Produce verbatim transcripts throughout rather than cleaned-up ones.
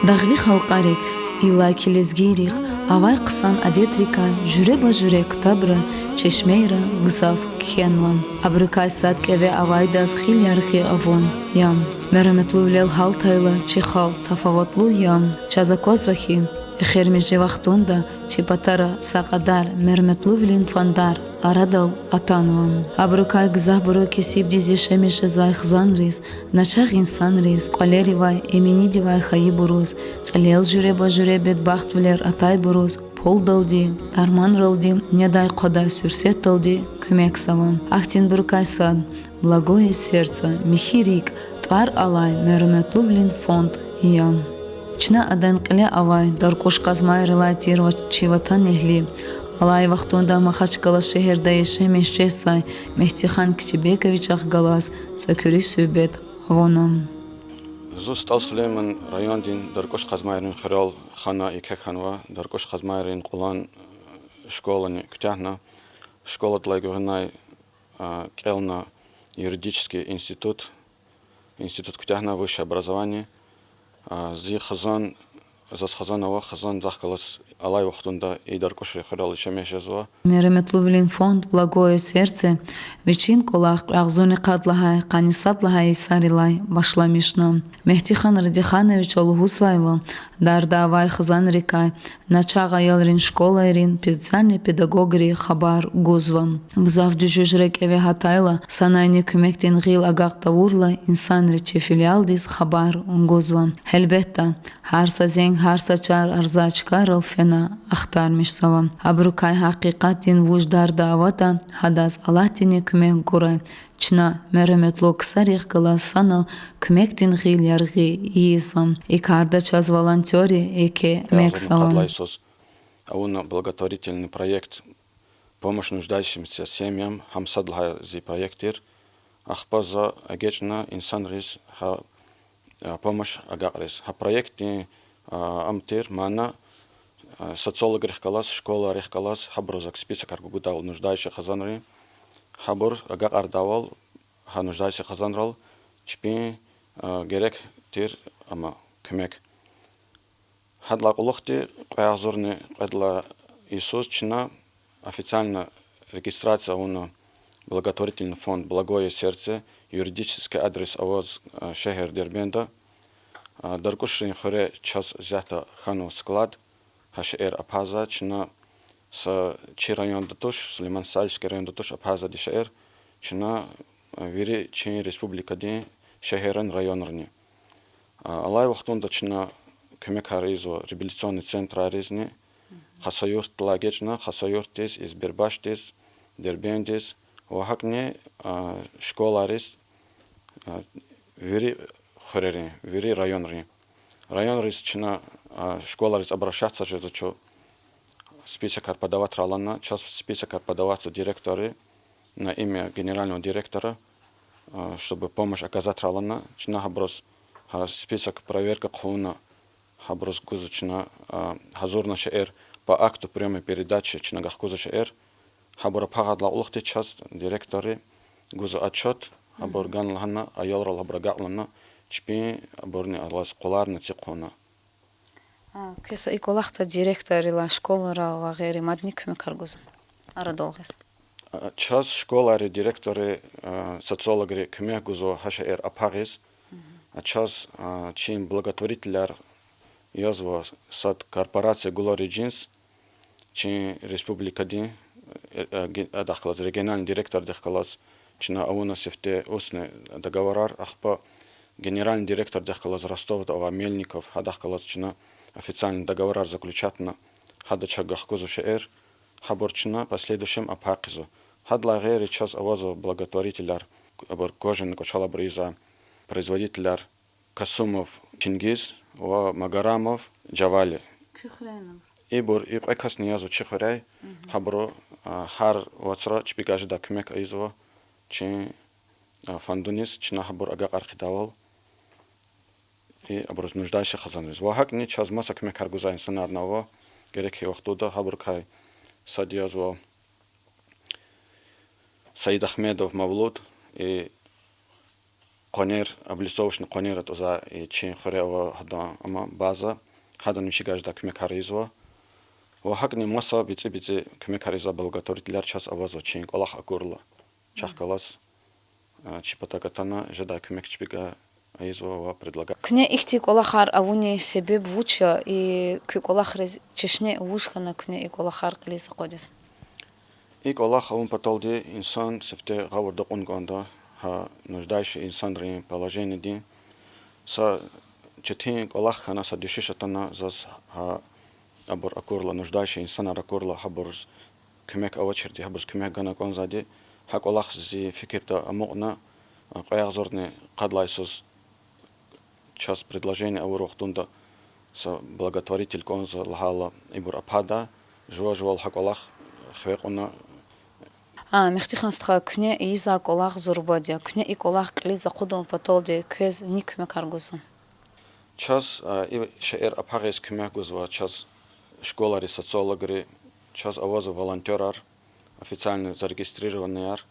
Дагъви халкьарик, иллаки лезгийрихъ, авай хъсан адетрикай жуьреба-жуьре ктабра, чешмейра гзаф кхьенва. Абурукай сад кӀеве авайдаз гъил яргъи авун я. Мергьеметлувилел гьалтайла, чи халкь тафаватлу я. Чаз аквазва хьи, эхиримжи вахтунда чи патара са кьадар мергьеметлувилин фандар арадал атанва. Абурукай гзафбуру кесибдиз яшамиш жезвай хизанриз, начагъ инсанриз, кӀвалеривай, эминидивай хайибуруз, кьилел жуьреба-жуьре бедбахтвилер атайбуруз пулдалди, дарманралди, недай-хъвадай суьрсетдалди куьмекзава. Ахьтинбурукай сад Благое сердце, михьи рикӀ тӀвар алай мергьеметлувилин фонд я. Чна адан кьиле авай даркӀуш-къазмайрилай тирвал чи ватанэгьли, алай вахтунда Махачкъала шегьерда яшамиш жезвай Мегьтихан Кичибековичахъ галаз са куьруь суьгьбет авуна. Зун СтӀал Сулейманан райондин Даркуш-Къазмайрин хуьрел хана еке хьанва. Даркуш-Къазмайрин кьулан школани куьтягьна. Школадилай гуьгъуьнай кӀелна юридический институт, институт куьтягьна, высшее образование. Зи хизан, заз хизан ава, хизан захъ галаз алай вахтунда и Даркуш хуьрел яшамиш жезва. Мергьеметлувилин фонд Благое сердце вичин кӀвалах кьве агъзурни къад лагьай, къанни сад лагьай йисарилай башламишна. Мегьтихан Радихановича лугьузвайвал, дарда авай хизанрикай начагъ аялрин школайрин специальный педагогри хабар гузва. Гзаф дуьшуьшра кӀеве гьатайла, санайни куьмекдин гъил агакь тавурла, инсанри чи филиалдиз хабар гузва. Гьелбетда, гьар са зенг, гьар са чар арза чкайрал фена ахтармишзава. Абурукай гьакъикъатдин вуж дарда аватӀа, гьадаз Аллагьдини куьмек гурай. Чна мергьеметлу ксарихъ галаз санал куьмекдин гъил яргъи ийизва. И карда чаз волонтёрри еке куьмекзава. Авуна благотворительный проект Помощь нуждающимся семьям, гьам сад лагьай зи проект тир. Ахпа за эгечӀна инсанриз гьа помощь агакьариз. Гьа проектдин ам тир мана: социологрихъ галаз, школайрихъ галаз, гьабуруз списокар гугудайвал нуждающий хизанрин, гьабур агакьардайвал гьа нуждающий хизанрал чпин герек тир ама куьмек. Гьадалай кьулухъди кьве агъзурни кьвед лагьай йисуз чна официально регистрация авуна благотворительный фонд Благое сердце, юридический адрес аваз шегьер Дербентда. Даркушрин хуьре чаз исятда хьанва склад, гьа шейэр ахъайзавай. Чна са чи районда туш, Сулейман-Стальский районда туш ахъайзавайди шейэр, чна вири чи республикадин шегьеррин, районрини. Алай вахтунда чна куьмекар ийизва реабилитационный центрайризни, Хасавюртдилай эгечӀна, Хасавюртдиз, Избербашдиз, Дербентдиз ва гьакӀни школайриз, вири хуьрерин, вири районрин. Районриз чна, школайриз обращаться жезва чун, списокар подаватрай лагьана, чаз списокар подаватзава директорри на имя генерального директора, чтобы помощь оказатрай лагьана. Чна гьабуруз гьа список проверка хъувуна, гьабуруз гузва чна, гьазурна шейэр по акту приёма передачи, чна гахкузва шейэр. Гьабур пагъадалай кьулухъди чаз директорри гузва отчёт, гьабур гана лагьана, аялрал гьабур агакьна, чпин абурни алаз къуларна ци хъувуна. Квез и кӀвалахда директоррилай, школайрилай гъейри мадни куьмекар гузва арадал гъиз? Чаз школайри, директорри, социологри куьмек гузва гьа шейэр ахъайиз. Чаз чи благотворительар язва сад корпорация Гулори Джинс, чи республикадин, адахъ галаз региональный директордихъ галаз чна авуна сифте устный договорар, ахпа генеральный директордихъ галаз Ростовда авай Мельников, гьадахъ галаз чна официальный договорар заключатна, гьада чна гахкузва шейэр, гьабур чна последующем ахъайизва. Гьадалай гъейри чаз авазва благотворительар, абур кожаный кӀвачел абур ийизвай производительар, Касумов Чингиз ва Магарамов Джавали. Ибур, и кьве касни язва чи хуьряй, гьабуру гьар вацра чпикай жедай куьмек ийизва чи фондуниз, чна гьабур агакьар хъийидайвал, и абуруз нуждающий хизанриз. Ва гьакӀни чаз маса куьмекар гузвай инсанарни ава, герек хьайи вахтунда. Гьабурукай сад язва Саидахмедов Мавлуд, и къванер, облицовочный къванер атӀузвай, и чи хуьре ава гьадан, амма база, гьадан вичикай жедай куьмекар ийизва. Ва гьакӀни маса бицӀи-бицӀи куьмекар ийизвай благотворительар чаз авазва, чи кӀвалах акурла. Чахъ галаз, а, чи патав атана, жедай куьмек чпикай ийизва ва предлагать. Куьне ихьтин кӀвалахар авунин себеб вуч я, и куь кӀвалахриз чешне вуж хьана куьне и кӀвалахар кьилиз акъудиз? И кӀвалах авун паталди инсан сифте гъавурда кьун кӀанда, гьа нуждающий инсанрин положениедин. Са четин кӀвалах хьана, са дуьшуьш атана заз, гьа абур акурла, нуждающий инсанар акурла, гьабуруз куьмек авачирди, гьабуруз куьмек гана кӀанзавайди, гьа кӀвалах зи фикирда амукьна, кьве агъзурни къад лагьай йисуз чаз предложение авур вахтунда, са благотворитель кӀанзава лагьайла, ибур апада, жува-жувал гьа кӀвалах хиве кьуна. А, Мехтихан стха, куьне ийизвай кӀвалах зурбад я. Куьне и кӀвалах кьилиз акъудун паталди квез ни куьмекар гузва? Чаз, а, и шейэр апа гъиз куьмек гузва чаз школайрин социологри, чаз авазва волонтёрар, официально зарегистрированныйяр,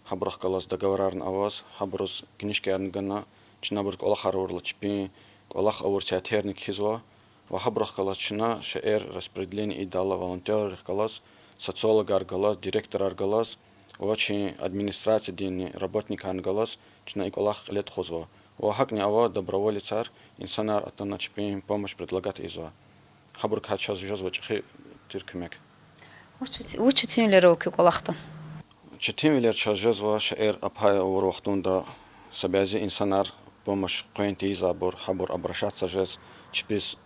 гьабурухъ галаз договорарни аваз, гьабуруз книжкаярни гана, чна абуруз кӀвалахар авурла чпин кӀвалах авур театрни кхьизва, ва гьабурухъ галаз чна шейэр распределение ийидайла волонтёррихъ галаз, социологар галаз, директорар галаз, ва чи администрациядин работникарни галаз чна и кӀвалах кьиле тухузва. Ва гьакӀни ава доброволецар, инсанар атана чпин помощь предлагать ийизва. Гьабурукай чаз жезва чӀехи тир куьмек. Вуч, вуч четинвилер ава куь кӀвалахда? Четинвилер чаз жезва шейэр апай авур вахтунда са бязи инсанар, помощь къвен тийизвайбур, гьабур обращаться жез, чпиз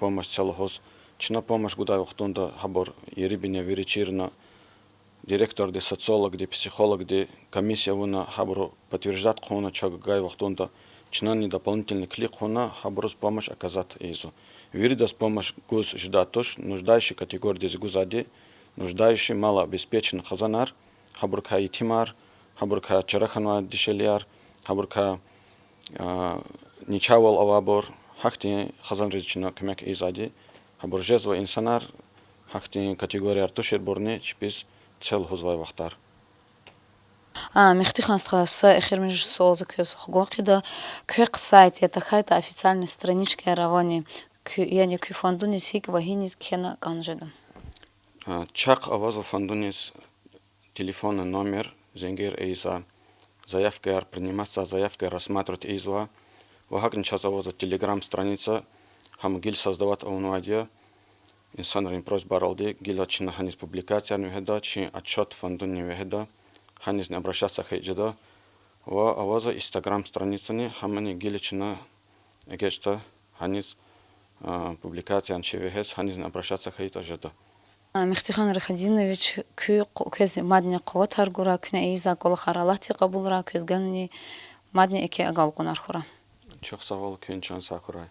помощь це лугьуз. Чна помощь гудай вахтунда гьабур ери-бине вири чирна, директорди, социологди, психологди комиссия авуна, гьабуру подтверждать хъувуна, чав гвай вахтунда чнани дополнительный клик хъувуна, гьабуруз помощь оказать ийизва. Виридаз помощь гуз жедай туш, нуждающий категориядиз гузвайди, нуждающий, малообеспеченный хизанар, гьабурукай етимар, гьабурукай чара хьанвай дишегьлияр, гьабурукай, а, начагъвал авайбур, гьахьтин хизанриз чна куьмек ийизвайди, гьабур жезва инсанар, гьахьтин категорияр туширбурни чпиз це лугьузвай вахтар. А, Мехтихан стха, са эхиримжи суал за квез хгун хъийида. Квехъ сайт я, тахьайтӀа официальный страничкаяр авани, куь, яни куь фондуниз гьикӀ ва гьиниз кхьена кӀан жеда? А, чахъ авазва фондуниз телефонный номер, зенгер ийизва, заявкаяр приниматьзава, заявкаяр рассматривать ийизва. Ва гьакӀни чаз авазва Telegram страница, гьам гила создавать авунвайди я. Инсанрин просьбайралди гила чна гьаниз публикациярни вегьеда, чи отчёт фондунин вегьеда, гьанизни обращаться хьайи жеда. Ва авазва Instagram страницани, гьамани гила чна эгечӀда гьаниз, а, публикацияни чи вегьез, гьанизни обращаться хьайитӀа жеда. А, Мехтихан Рахадинович, куь къу-, квез мадни къуватар гурай, куьне ийизвай кӀвалахар Аллагьди кьабулрай, квез ганани мадни еке агалкьунар хьурай. Чухсагъул, куьн чан сагъ хьурай.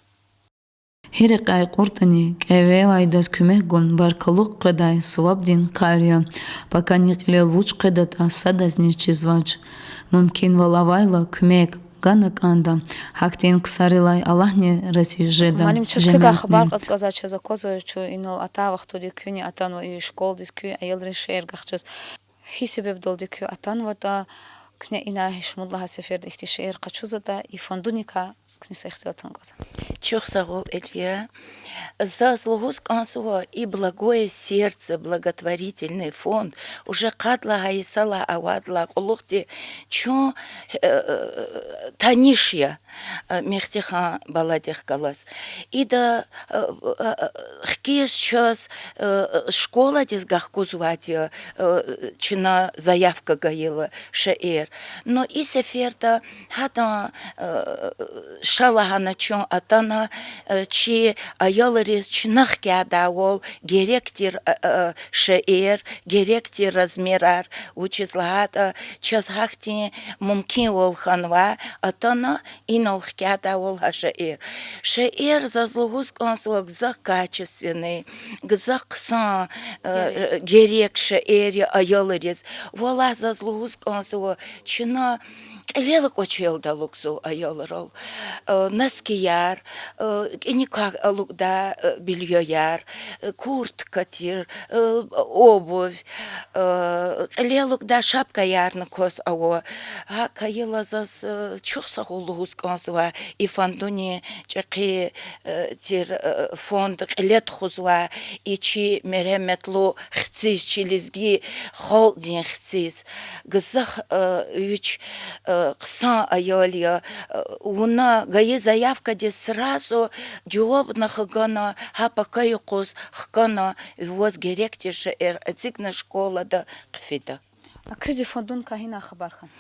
Гьи рекьяй кьуртӀани кӀевевайдаз куьмек гун баркаллу къведай сувабдин кар я. Пакани кьилел вуч къведатӀа садазни чизвач. Мумкинвал авайла куьмек гана кӀанда. Гьахьтин ксарилай Аллагьни рази жеда. Муаллим, чаз квекай хабар кьаз кӀанзава, чаз аквазва, чун инал атай вахтунда куьнни атанва и школадиз куь аялрин шиир гахчиз. Гьи себебдалди куьн атанватӀа, куьне ина гьич шумуд лагьай сеферда ихьтин шиир къачузватӀа, и фондуникай куьне са ихтилат авун кӀанзава. Чухсагъул, Эльвира. Заз лугьуз кӀанзава, и Благое сердце благотворительный фонд уже къад лагьай йисалай авайдалай кьулухъди чун, э, таниш я, э, Мехтихан баладихъ галаз. Ида, э, э, хкиз чаз, э, школадиз гахкузвайди я, э, чна заявка гайила шиир. Но и сеферда гьадан, э, ша лагьана чун атана, э, чи аялриз чна хкядайвал герек тир, э, э, шиир, герек тир размерар, вучиз лагьайтӀа чаз гьахьтин мумкинвал хьанвай атана инал хкядайвал гьа шиир. Шиир, заз лугьуз кӀанзава, гзаф качественный, гзаф хъсан, э, герек шиир я аялриз. Валлагь, заз лугьуз кӀанзава, чна кьилел кӀвачелди алукӀзава аялрал. Э, носкияр, э, кӀаник квай алукӀдай, э, бельёяр, э, куртка тир, э, обувь, э, кьилел алукӀдай шапкаярни кваз ава. ГьакӀ хьайила заз, э, чухсагъул лугьуз кӀанзава и фондунин чӀехи, э, тир, э, фонд кьиле тухузвай и чи мергьяматлу хциз, чи лезги халкьдин хциз. Гзаф, э, вич, э, хъсан аял я, э, вуна гайи заявкадиз сразу жавабни хгана, гьа пака юкъуз хкана, ваз герек тир шейэр эцигна школада хъфида. А квез и фондуникай гьинай хабар хьана?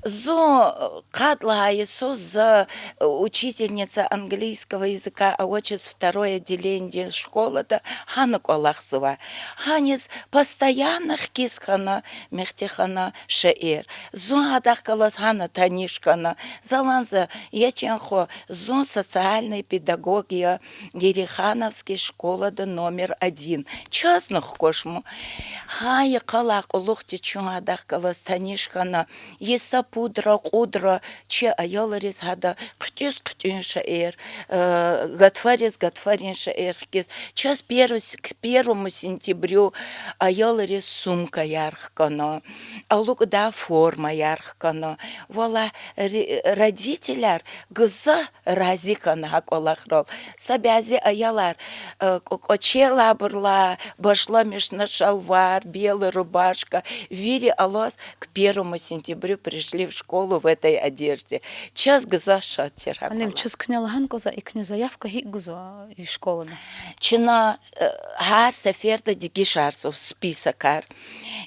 Зун, э, къад лагьай йисуз за, э, учительница английского языка авачиз второе отделениедин школада гьана кӀвалахзава. Гьаниз постоянно хкиз хьана Мехтихана шейэр. Зун гьадахъ галаз гьана таниш хьана. Залан за, я чан хва, зун социальный педагог я Герейхановский школада номер один. Чазни хкваш ма. Гьа йикъалай кьулухъди чун гьадахъ галаз таниш хьана. Йиса пудра, кьудра, чи аялриз гьада хъуьтӀуьз-хъуьтӀуьн шейэр, э, гатфариз гатфарин шейэр хкиз. Чаз первый с-, к первому сентябрю аялриз сумкаяр хкана, алукӀдай формаяр хкана. Валлагь, ри-, родителар гзаф рази хьана гьа кӀвалахрал. Са бязи аялар, э, кӀв-, кӀвачел абурулай башламишна шалвар, белая рубашка, вири алаз к первому сентябрю пришли в школу в этой одежде. Чаз гзаф шад тир гьа кӀвалах. Чаз куьне лагьана кӀанзава, и куьне заявка гьикӀ гузва и школада? Чна, э, гьар сеферда дегишарзава списокар.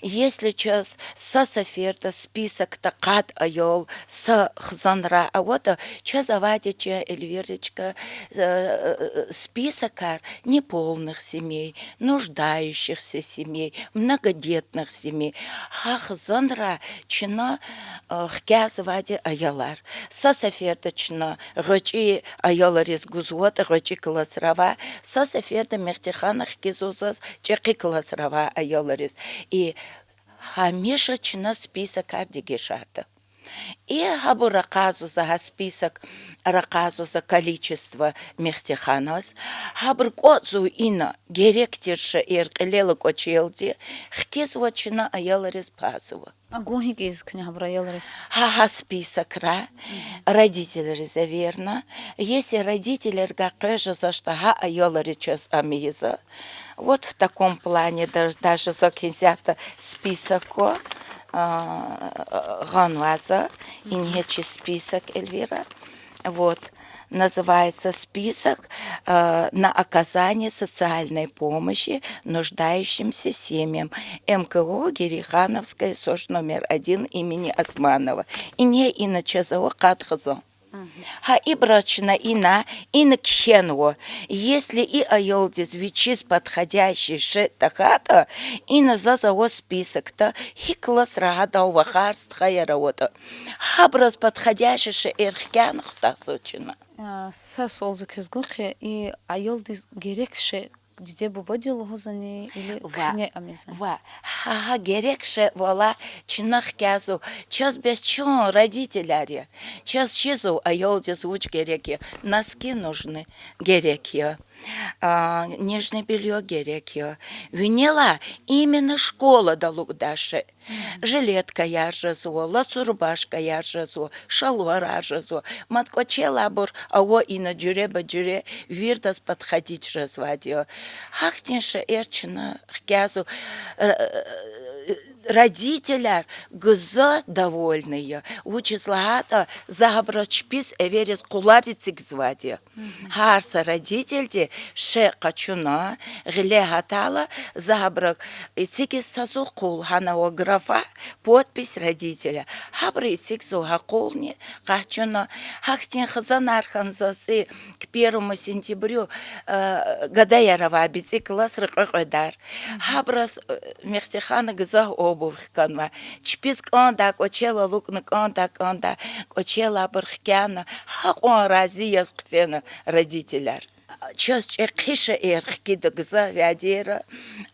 Если чаз са сеферда списокда къад аял, са хизанрай аватӀа, чаз авайди я, Эльвирочка, э, списокар неполных семей, нуждающихся семей, многодетных семей. Гьа хизанрай чна, э, хкязавайди аялар. Са сеферда чна гъвечӀи аялриз гузватӀа, гъвечӀи классра авай, са сеферда Мехтихана хкизва заз чӀехи классра авай аялриз. И гьамиша чна списокар дегишарда. И гьабур ракъазва за, гьа список ракъазва за количество Мехтиханаз. Гьабур кӀватӀзава ина герек тир шейэр кьилел кӀвачелди, хкизва чна аялриз пазва. А гун гьикӀ ийизва куьне гьабур аялриз? Гьа, гьа списокра родительриз эверна. Если родительривай къвез жезвачтӀа, гьа аялри чаз ам ийизва. Вот в таком плане даж-, даже за куьн исятда список ква, а, гъанвай за, ингье чи список, Эльвира. Вот, называется список, э, на оказание социальной помощи нуждающимся семьям, М К О Герейхановская СОШ номер один имени Османова. Ингье ина чаз ава къад хизан. Гьа ибуруз чна ина, ина кхьенва. Если и аялдиз вичиз подходящий шей тахьайтӀа, ина заз ава списокда, гьи классра гьадан вахар-стхаяр аватӀа. Гьабуруз подходящий шейэр хкяна хутахзава чна. А, са суал за квез гун хъия, и аялдиз герек шей диде-бубади лугьузвани или куьне ам ийизва? Ва, гьа, гьа герек шей, валлагь, чна хкязава, чаз бес чун родителар я. Чаз чизва аялдиз вуч герек я, носки нужны, герек я. А, нижнее бельё герек я. Винелай именно школада алукӀдай шей. Жилеткаяр жезва, лацу рубашкаяр жезва, шалварар жезва. Мад кӀвачел абур ава ина жуьреба-жуьре, вирдаз подходить жезвайди я. Гьахьтин шейэр чна хкязава, р-, родителар гзаф довольный я. Вучиз лагьайтӀа за гьабуруз чпиз эвериз къулар эцигзавайди я. Гьар са родительди шей къачуна, гъиле гьатайла, за гьабуруз эцигиз тазва къул, гьана ава графа, подпись родителя. Гьабуру эцигзава гьа къулни, къахчуна. Гьахьтин хизанар хьана заз цӀи к первому сентябрю, э, гадаяр авай бицӀи классра кьве-кьведар. Гьабуруз, э, Мехтихана гзаф обувь хканва. Чпиз кӀандай, кӀвачел алукӀна кӀандай, кӀандай, кӀвачел абур хкяна, гьакьван рази яз хъфена родителар. Чаз чӀехи шейэр хкида гзаф вядейра,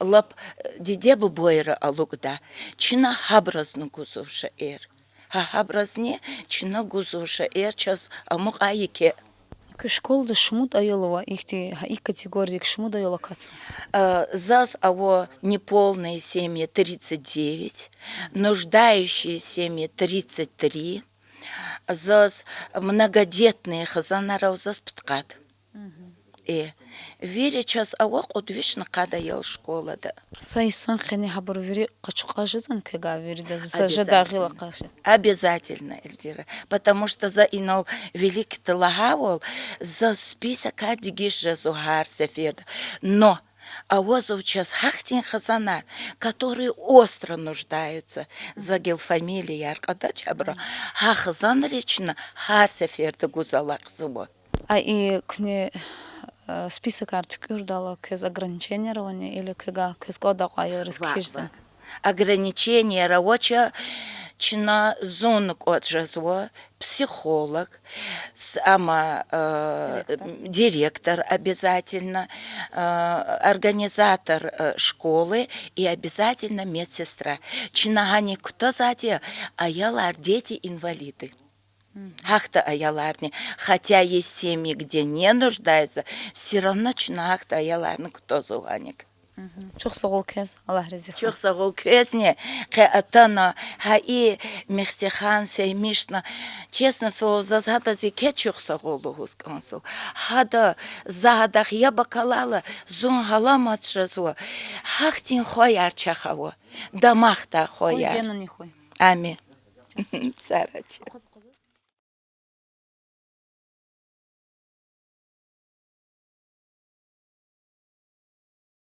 лап, э, диде-бубайра алукӀда. Чна гьабурузни гузва шейэр. Гьа гьабуразни чна гузва шейэр, чаз амукьай еке. Куь школада шумуд аял ава, ихьтин, гьа и категориядик шумуд аял акатзава? Э, заз ава неполные семьи тридцать девять, нуждающиеся семьи тридцать три, заз многодетные хизанар ава заз пудкъад. Э, вири чаз ава кьуд вишни къад аял школада. Са йисан къене гьабур вири къачу кьаз жезвани квевай вирида, за жедай гъил акъаз жез? Обязательно, Эльвира. Потому что за инал виликди лагьайвал, за списокар дегиш жезва гьар сеферда. Но авазва чаз гьахьтин хизанар, которые остро нуждаются. За гила фамилияр кьадач абурун. Гьа хизанриз чна гьар сеферда гуз алахъзава. А и куьне, э, списокар туькӀуьрдайла квез ограниченияр авани, или квевай квез кӀандай кьван аялриз кхьиз жезвани? Ограниченияр авач, чна зун кӀватӀ жезва, психолог, с-, ама, э, директор обязательно, э, организатор, э, школы и обязательно медсестра. Чна гьаник кутазвайди я аялар, дети-инвалиды. Гьахьтин аяларни, хотя есть семьи, где не нуждаются, всё равно чна гьахьтин аяларни кутазва гьаник. Чухсагъул квез, Аллагь рази хьуй. Чухсагъул квезни, къе атана, гьа и Мехтихан Сеймишна, честное слово, заз гьадаз еке чухсагъул лугьуз кӀанзава. Гьада, за гьадахъ яб акалайла, зун гьаламат жезва. Гьахьтин хваяр чахъ ава, дамахдай хваяр. Амин. Сарач.